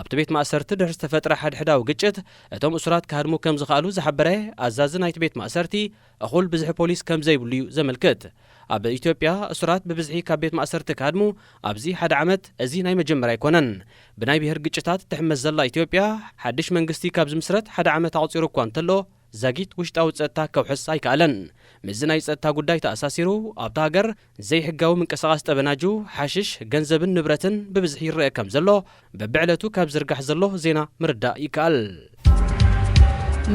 ኣብቲ ቤት ማእሰርቲ ድሕሪ ዝተፈጥረ ሓድሕዳዊ ግጭት፣ እቶም እሱራት ክሃድሙ ከም ዝኸኣሉ ዝሓበረ ኣዛዚ ናይቲ ቤት ማእሰርቲ፣ እኹል ብዝሒ ፖሊስ ከም ዘይብሉ እዩ ዘመልክት። ኣብ ኢትዮጵያ እሱራት ብብዝሒ ካብ ቤት ማእሰርቲ ክሃድሙ ኣብዚ ሓደ ዓመት እዚ ናይ መጀመርያ ኣይኮነን። ብናይ ብሄር ግጭታት ትሕመስ ዘላ ኢትዮጵያ፣ ሓድሽ መንግስቲ ካብ ዝምስረት ሓደ ዓመት ኣቑጺሩ እኳ እንተሎ፣ ዛጊት ውሽጣዊ ጸጥታ ከውሕስ ኣይከኣለን። ምስዚ ናይ ጸጥታ ጉዳይ ተኣሳሲሩ፣ ኣብታ ሃገር ዘይሕጋዊ ምንቅስቓስ ጠበናጁ፣ ሓሽሽ፣ ገንዘብን ንብረትን ብብዝሒ ይረአ ከም ዘሎ፣ በብዕለቱ ካብ ዝርጋሕ ዘሎ ዜና ምርዳእ ይከኣል።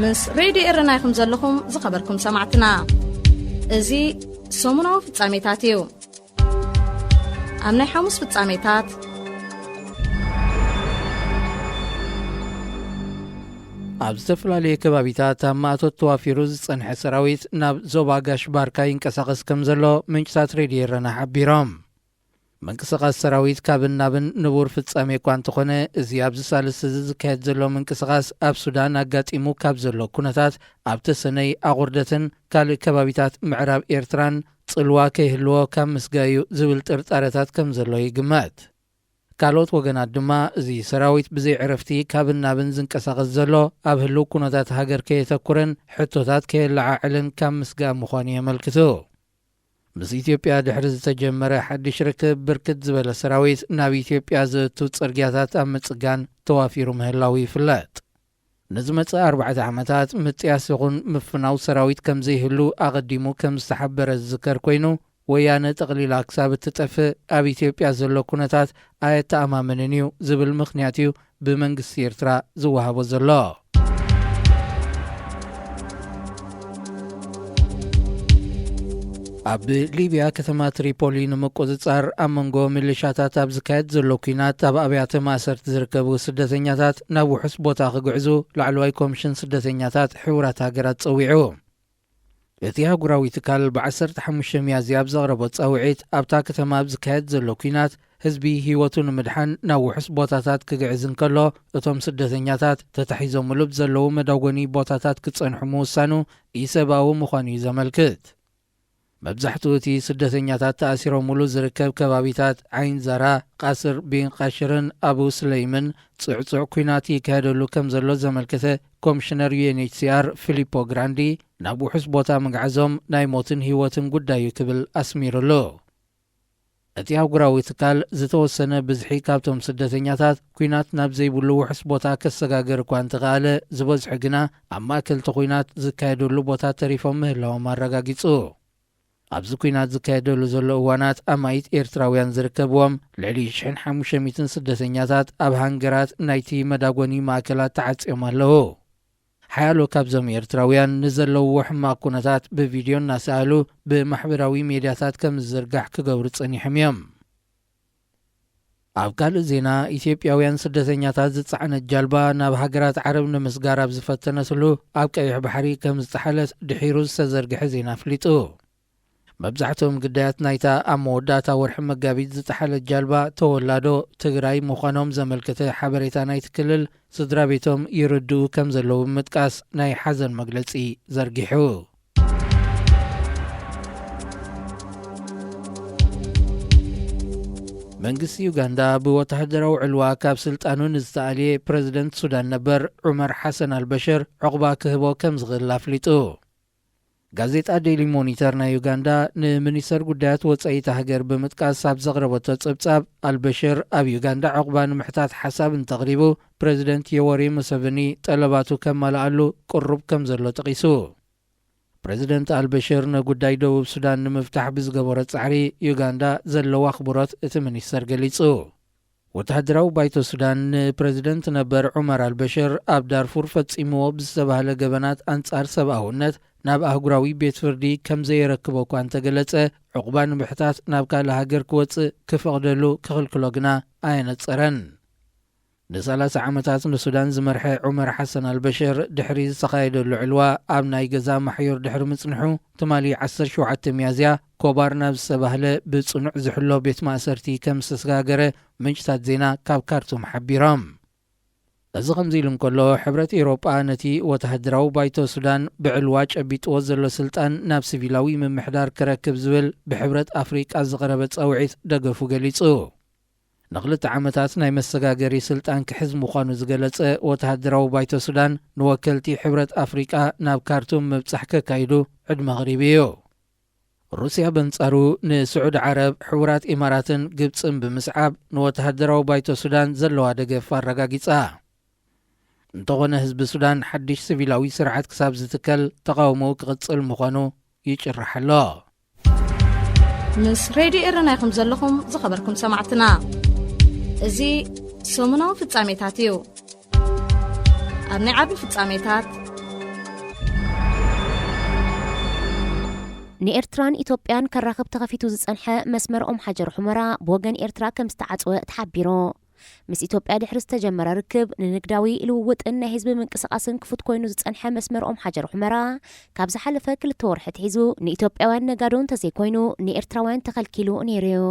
ምስ ሬድዮ ኤረና ኢኹም ዘለኹም ዝኸበርኩም ሰማዕትና። እዚ ሰሙናዊ ፍጻሜታት እዩ። ኣብ ናይ ሓሙስ ፍጻሜታት፣ ኣብ ዝተፈላለዩ ከባቢታት ኣብ ማእቶት ተዋፊሩ ዝጸንሐ ሰራዊት ናብ ዞባ ጋሽ ባርካ ይንቀሳቐስ ከም ዘሎ ምንጭታት ሬድዮ ኤረና ሓቢሮም። ምንቅስቓስ ሰራዊት ካብን ናብን ንቡር ፍጻሜ እኳ እንተኾነ፣ እዚ ኣብዚ ሳልስቲ እዚ ዝካየድ ዘሎ ምንቅስቓስ ኣብ ሱዳን ኣጋጢሙ ካብ ዘሎ ኩነታት ኣብ ተሰነይ፣ ኣቑርደትን ካልእ ከባቢታት ምዕራብ ኤርትራን ጽልዋ ከይህልዎ ካብ ምስጋዩ ዝብል ጥርጣረታት ከም ዘሎ ይግመት። ካልኦት ወገናት ድማ፣ እዚ ሰራዊት ብዘይ ዕረፍቲ ካብን ናብን ዝንቀሳቐስ ዘሎ፣ ኣብ ህልው ኩነታት ሃገር ከየተኩረን ሕቶታት ከየለዓዕልን ካብ ምስጋእ ምዃኑ የመልክቱ። ምስ ኢትዮጵያ ድሕሪ ዝተጀመረ ሓድሽ ርክብ፣ ብርክት ዝበለ ሰራዊት ናብ ኢትዮጵያ ዘእቱ ጽርግያታት ኣብ ምጽጋን ተዋፊሩ ምህላዉ ይፍለጥ። ንዝመጽእ ኣርባዕተ ዓመታት ምጥያስ ይኹን ምፍናው ሰራዊት ከም ዘይህሉ ኣቐዲሙ ከም ዝተሓበረ ዝዝከር ኮይኑ፣ ወያነ ጠቕሊላ ክሳብ እትጠፍእ ኣብ ኢትዮጵያ ዘሎ ኩነታት ኣየተኣማምንን እዩ ዝብል ምኽንያት እዩ ብመንግስቲ ኤርትራ ዝወሃቦ ዘሎ። ኣብ ሊብያ ከተማ ትሪፖሊ ንምቁጽጻር ኣብ መንጎ ሚሊሻታት ኣብ ዝካየድ ዘሎ ኲናት ኣብ ኣብያተ ማእሰርቲ ዝርከቡ ስደተኛታት ናብ ውሑስ ቦታ ክግዕዙ ላዕለዋይ ኮሚሽን ስደተኛታት ሕቡራት ሃገራት ጸዊዑ። እቲ ኣህጉራዊ ትካል ብ15 ሚያዝያ ኣብ ዘቕረቦ ጻውዒት፣ ኣብታ ከተማ ኣብ ዝካየድ ዘሎ ኲናት ህዝቢ ህይወቱ ንምድሓን ናብ ውሑስ ቦታታት ክግዕዝ እንከሎ፣ እቶም ስደተኛታት ተታሒዞምሉ ብዘለዉ መዳጎኒ ቦታታት ክጸንሑ ምውሳኑ ኢሰብኣዊ ምዃኑ እዩ ዘመልክት። መብዛሕትኡ እቲ ስደተኛታት ተኣሲሮምሉ ዝርከብ ከባቢታት ዓይን ዛራ፣ ቃስር ቢን ቃሽርን ኣቡ ስለይምን ጽዕጹዕ ኲናት ይካየደሉ ከም ዘሎ ዘመልከተ ኮሚሽነር ዩ ኤን ኤች ሲ ኣር ፊሊፖ ግራንዲ፣ ናብ ውሑስ ቦታ ምግዓዞም ናይ ሞትን ህይወትን ጉዳይ እዩ ክብል ኣስሚሩሉ። እቲ ኣህጉራዊ ትካል፣ ዝተወሰነ ብዝሒ ካብቶም ስደተኛታት ኲናት ናብ ዘይብሉ ውሑስ ቦታ ከሰጋግር እኳ እንተኸኣለ፣ ዝበዝሑ ግና ኣብ ማእከል እቲ ኲናት ዝካየደሉ ቦታ ተሪፎም ምህላዎም ኣረጋጊጹ። ኣብዚ ኲናት ዝካየደሉ ዘሎ እዋናት፣ ኣማኢት ኤርትራውያን ዝርከብዎም ልዕሊ ሽሕን ሓሙሽተ ሚእትን ስደተኛታት ኣብ ሃንገራት ናይቲ መዳጎኒ ማእከላት ተዓጽዮም ኣለዉ። ሓያሎ ካብዞም ኤርትራውያን ንዘለውዎ ሕማቕ ኩነታት ብቪድዮ እናሰኣሉ ብማሕበራዊ ሜድያታት ከም ዝዝርጋሕ ክገብሩ ጸኒሖም እዮም። ኣብ ካልእ ዜና፣ ኢትዮጵያውያን ስደተኛታት ዝጸዓነት ጃልባ ናብ ሃገራት ዓረብ ንምስጋር ኣብ ዝፈተነትሉ ኣብ ቀይሕ ባሕሪ ከም ዝጠሓለት ድሒሩ ዝተዘርግሐ ዜና ኣፍሊጡ። መብዛሕትኦም ግዳያት ናይታ ኣብ መወዳእታ ወርሒ መጋቢት ዝጠሓለት ጃልባ ተወላዶ ትግራይ ምዃኖም ዘመልከተ ሓበሬታ ናይቲ ክልል፣ ስድራ ቤቶም ይርድኡ ከም ዘለዉ ብምጥቃስ ናይ ሓዘን መግለጺ ዘርጊሑ። መንግስቲ ዩጋንዳ ብወተሃደራዊ ዕልዋ ካብ ስልጣኑ ንዝተኣልየ ፕረዚደንት ሱዳን ነበር ዑመር ሓሰን ኣልበሽር ዕቑባ ክህቦ ከም ዝኽእል ኣፍሊጡ። ጋዜጣ ዴይሊ ሞኒተር ናይ ዩጋንዳ፣ ንሚኒስተር ጉዳያት ወጻኢት ሃገር ብምጥቃስ ኣብ ዘቕረበቶ ጸብጻብ፣ ኣልበሽር ኣብ ዩጋንዳ ዕቑባ ንምሕታት ሓሳብ እንተቕሪቡ፣ ፕረዚደንት ዮወሪ ሙሰቨኒ ጠለባቱ ከማልኣሉ ቅሩብ ከም ዘሎ ጠቒሱ። ፕረዚደንት ኣልበሽር ንጉዳይ ደቡብ ሱዳን ንምፍታሕ ብዝገበሮ ጻዕሪ፣ ዩጋንዳ ዘለዋ ኣኽብሮት እቲ ሚኒስተር ገሊጹ። ወተሃደራዊ ባይቶ ሱዳን፣ ንፕረዚደንት ነበር ዑመር ኣልበሽር ኣብ ዳርፉር ፈጺምዎ ብዝተባህለ ገበናት ኣንጻር ሰብኣውነት ናብ ኣህጉራዊ ቤት ፍርዲ ከም ዘየረክቦ እኳ እንተገለጸ፣ ዕቑባ ንምሕታት ናብ ካልእ ሃገር ክወጽእ ክፈቕደሉ ክኽልክሎ ግና ኣየነጸረን። ንሰላሳ ዓመታት ንሱዳን ዝመርሐ ዑመር ሓሰን ኣልበሽር፣ ድሕሪ ዝተኻየደሉ ዕልዋ ኣብ ናይ ገዛ ማሕዩር ድሕሪ ምጽንሑ፣ ትማሊ ዓሰርተ ሸውዓተ ሚያዝያ ኮባር ናብ ዝተባህለ ብጽኑዕ ዝሕሎ ቤት ማእሰርቲ ከም ዝተሰጋገረ ምንጭታት ዜና ካብ ካርቱም ሓቢሮም። እዚ ከምዚ ኢሉ እንከሎ፣ ሕብረት ኤውሮጳ ነቲ ወተሃደራዊ ባይቶ ሱዳን ብዕልዋ ጨቢጥዎ ዘሎ ስልጣን ናብ ሲቪላዊ ምምሕዳር ክረክብ ዝብል ብሕብረት ኣፍሪቃ ዝቐረበ ጻውዒት ደገፉ ገሊጹ። ንኽልተ ዓመታት ናይ መሰጋገሪ ስልጣን ክሕዝ ምዃኑ ዝገለጸ ወተሃደራዊ ባይቶ ሱዳን፣ ንወከልቲ ሕብረት ኣፍሪቃ ናብ ካርቱም ምብጻሕ ከካይዱ ዕድመ ኣቕሪቡ እዩ። ሩስያ በንጻሩ፣ ንስዑዲ ዓረብ፣ ሕቡራት ኢማራትን ግብጽን ብምስዓብ፣ ንወተሃደራዊ ባይቶ ሱዳን ዘለዋ ደገፍ ኣረጋጊጻ። እንተኾነ፣ ህዝቢ ሱዳን ሓድሽ ሲቪላዊ ስርዓት ክሳብ ዝትከል ተቓውሞኡ ክቕጽል ምዃኑ ይጭራሕ ኣሎ። ምስ ሬድዮ ኤረና ኢኹም ዘለኹም፣ ዝኸበርኩም ሰማዕትና። እዚ ሰሙናዊ ፍጻሜታት እዩ። ኣብ ናይ ዓቢ ፍጻሜታት፣ ንኤርትራን ኢትዮጵያን ከራኽብ ተኸፊቱ ዝጸንሐ መስመር ኦም ሓጀር ሑመራ ብወገን ኤርትራ ከም ዝተዓጽወ ተሓቢሩ። ምስ ኢትዮጵያ ድሕሪ ዝተጀመረ ርክብ፣ ንንግዳዊ ልውውጥን ናይ ህዝቢ ምንቅስቓስን ክፉት ኮይኑ ዝጸንሐ መስመር ኦም ሓጀር ሑመራ፣ ካብ ዝሓለፈ ክልተ ወርሒ ኣትሒዙ ንኢትዮጵያውያን ነጋዶ እንተዘይኮይኑ፣ ንኤርትራውያን ተኸልኪሉ ነይሩ እዩ።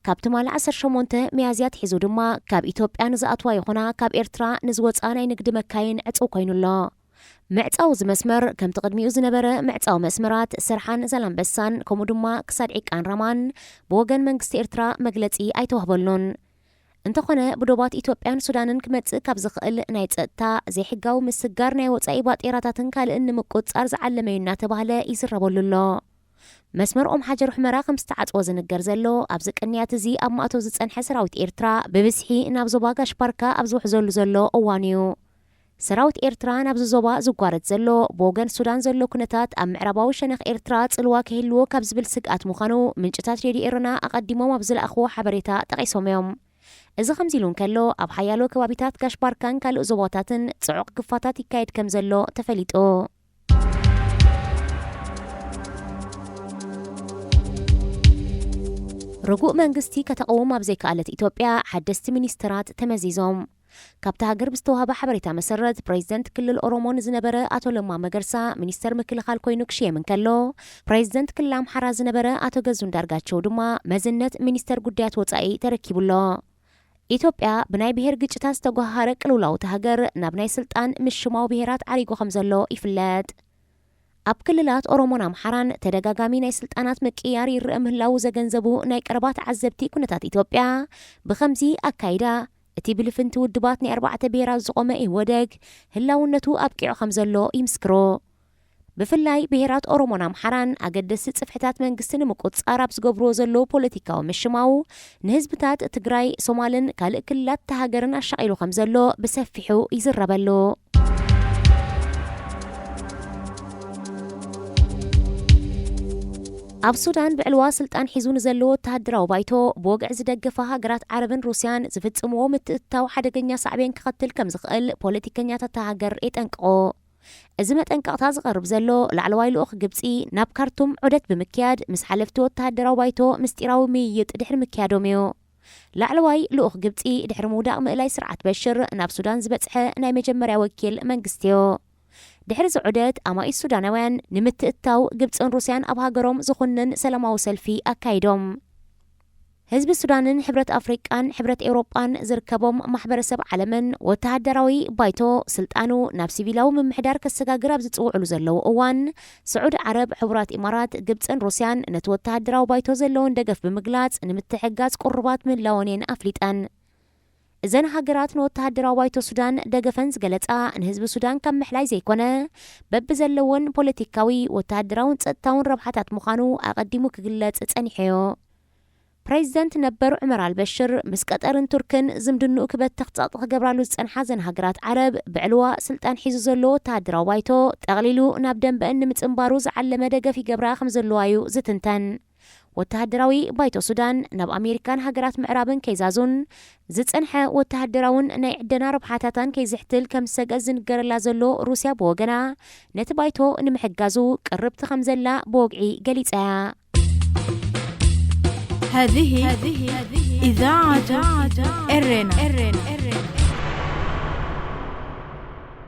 ካብ ትማሊ ዓሰርተ ሸሞንተ ሚያዝያ ኣትሒዙ ድማ፣ ካብ ኢትዮጵያ ንዝኣትዋ ይኹና ካብ ኤርትራ ንዝወጻ ናይ ንግዲ መካይን ዕጹው ኮይኑ ኣሎ። ምዕጻው እዚ መስመር፣ ከምቲ ቅድሚኡ ዝነበረ ምዕጻው መስመራት ስርሓን ዛላምበሳን፣ ከምኡ ድማ ክሳድ ዒቃን ራማን፣ ብወገን መንግስቲ ኤርትራ መግለጺ ኣይተዋህበሉን። እንተኾነ፣ ብዶባት ኢትዮጵያን ሱዳንን ክመጽእ ካብ ዝኽእል ናይ ጸጥታ፣ ዘይሕጋዊ ምስጋር ናይ ወጻኢ ባጤራታትን ካልእን ንምቁጽጻር ዝዓለመ እዩ እናተባህለ ይዝረበሉ ኣሎ። መስመር ኦም ሓጀር ሑመራ ከም ዝተዓጽወ ዝንገር ዘሎ፣ ኣብዚ ቅንያት እዚ ኣብ ማእቶ ዝጸንሐ ሰራዊት ኤርትራ፣ ብብዝሒ ናብ ዞባ ጋሽ ባርካ ኣብ ዝውሕዘሉ ዘሎ እዋን እዩ። ሰራዊት ኤርትራ ናብዚ ዞባ ዝጓረጽ ዘሎ፣ ብወገን ሱዳን ዘሎ ኩነታት ኣብ ምዕራባዊ ሸነኽ ኤርትራ ጽልዋ ክህልዎ ካብ ዝብል ስግኣት ምዃኑ ምንጭታት ሬድዮ ኤረና ኣቐዲሞም ኣብ ዝለኣኽዎ ሓበሬታ ጠቒሶም እዮም። እዚ ከምዚ ኢሉ እንከሎ፣ ኣብ ሓያሎ ከባቢታት ጋሽ ባርካን ካልእ ዞባታትን ጽዑቕ ግፋታት ይካየድ ከም ዘሎ ተፈሊጡ። ርጉእ መንግስቲ ከተቕውም ኣብ ዘይከኣለት ኢትዮጵያ፣ ሓደስቲ ሚኒስተራት ተመዚዞም። ካብቲ ሃገር ብዝተዋህበ ሓበሬታ መሰረት፣ ፕሬዚደንት ክልል ኦሮሞ ንዝነበረ ኣቶ ለማ መገርሳ ሚኒስተር ምክልኻል ኮይኑ ክሽየም እንከሎ፣ ፕሬዚደንት ክልል ኣምሓራ ዝነበረ ኣቶ ገዙ እንዳርጋቸው ድማ መዝነት ሚኒስተር ጉዳያት ወጻኢ ተረኪቡ ኣሎ። ኢትዮጵያ ብናይ ብሄር ግጭታት ዝተጓሃረ ቅልውላውቲ ሃገር ናብ ናይ ስልጣን ምሽማው ብሄራት ዓሪጉ ከም ዘሎ ይፍለጥ። ኣብ ክልላት ኦሮሞን ኣምሓራን ተደጋጋሚ ናይ ስልጣናት ምቅያር ይረአ ምህላዉ ዘገንዘቡ ናይ ቀረባ ተዓዘብቲ፣ ኩነታት ኢትዮጵያ ብኸምዚ ኣካይዳ፣ እቲ ብልፍንቲ ውድባት ናይ ኣርባዕተ ብሄራት ዝቖመ ኢህወደግ ህላውነቱ ኣብቂዑ ከም ዘሎ ይምስክሩ። ብፍላይ ብሄራት ኦሮሞን ኣምሓራን ኣገደስቲ ጽፍሕታት መንግስቲ ንምቁጽጻር ኣብ ዝገብርዎ ዘለዉ ፖለቲካዊ ምሽማው፣ ንህዝብታት ትግራይ፣ ሶማልን ካልእ ክልላት እታ ሃገርን ኣሻቒሉ ከም ዘሎ ብሰፊሑ ይዝረበሉ። ኣብ ሱዳን ብዕልዋ ስልጣን ሒዙ ንዘሎ ወተሃደራዊ ባይቶ ብወግዒ ዝደገፋ ሃገራት ዓረብን ሩስያን ዝፍጽምዎ ምትእትታው ሓደገኛ ሳዕቤን ክኸትል ከም ዝኽእል ፖለቲከኛታት እታ ሃገር የጠንቅቑ። እዚ መጠንቀቕታ ዝቐርብ ዘሎ፣ ላዕለዋይ ልኡኽ ግብጺ ናብ ካርቱም ዑደት ብምክያድ፣ ምስ ሓለፍቲ ወተሃደራዊ ባይቶ ምስጢራዊ ምይይጥ ድሕሪ ምክያዶም እዩ። ላዕለዋይ ልኡኽ ግብጺ፣ ድሕሪ ምውዳቕ ምእላይ ስርዓት በሽር፣ ናብ ሱዳን ዝበጽሐ ናይ መጀመርያ ወኪል መንግስቲ እዩ። ድሕሪ እዚ ዑደት፣ ኣማኢት ሱዳናውያን ንምትእትታው ግብጽን ሩስያን ኣብ ሃገሮም ዝኹንን ሰላማዊ ሰልፊ ኣካይዶም። ህዝቢ ሱዳንን ሕብረት ኣፍሪቃን ሕብረት ኤውሮጳን ዝርከቦም ማሕበረሰብ ዓለምን፣ ወተሃደራዊ ባይቶ ስልጣኑ ናብ ሲቪላዊ ምምሕዳር ከሰጋግር ኣብ ዝጽውዕሉ ዘለዉ እዋን፣ ስዑዲ ዓረብ፣ ሕቡራት ኢማራት፣ ግብጽን ሩስያን ነቲ ወተሃደራዊ ባይቶ ዘለወን ደገፍ ብምግላጽ፣ ንምትሕግጋዝ ቅሩባት ምህላወን እየን ኣፍሊጠን። እዘን ሃገራት ንወተሃደራዊ ባይቶ ሱዳን ደገፈን ዝገለጻ፣ ንህዝቢ ሱዳን ካብ ምሕላይ ዘይኮነ፣ በብዘለዎን ፖለቲካዊ፣ ወተሃደራውን ጸጥታውን ረብሓታት ምዃኑ ኣቐዲሙ ክግለጽ ጸኒሑዮ። ፕሬዚደንት ነበር ዑመር ኣልበሽር ምስ ቀጠርን ቱርክን ዝምድንኡ ክበትኽ ጸቕጢ ክገብራሉ ዝጸንሓ እዘን ሃገራት ዓረብ፣ ብዕልዋ ስልጣን ሒዙ ዘሎ ወተሃደራዊ ባይቶ ጠቕሊሉ ናብ ደንበአን ንምጽንባሩ ዝዓለመ ደገፍ ይገብራ ከም ዘለዋዩ ዝትንተን። ወተሃደራዊ ባይቶ ሱዳን ናብ ኣሜሪካን ሃገራት ምዕራብን ከይዛዙን ዝጸንሐ ወተሃደራውን ናይ ዕደና ረብሓታታን ከይዝሕትል ከም ዝሰግአት ዝንገረላ ዘሎ ሩስያ ብወገና፣ ነቲ ባይቶ ንምሕጋዙ ቅርብቲ ከም ዘላ ብወግዒ ገሊጻ እያ። هذه إذاعة إرينا.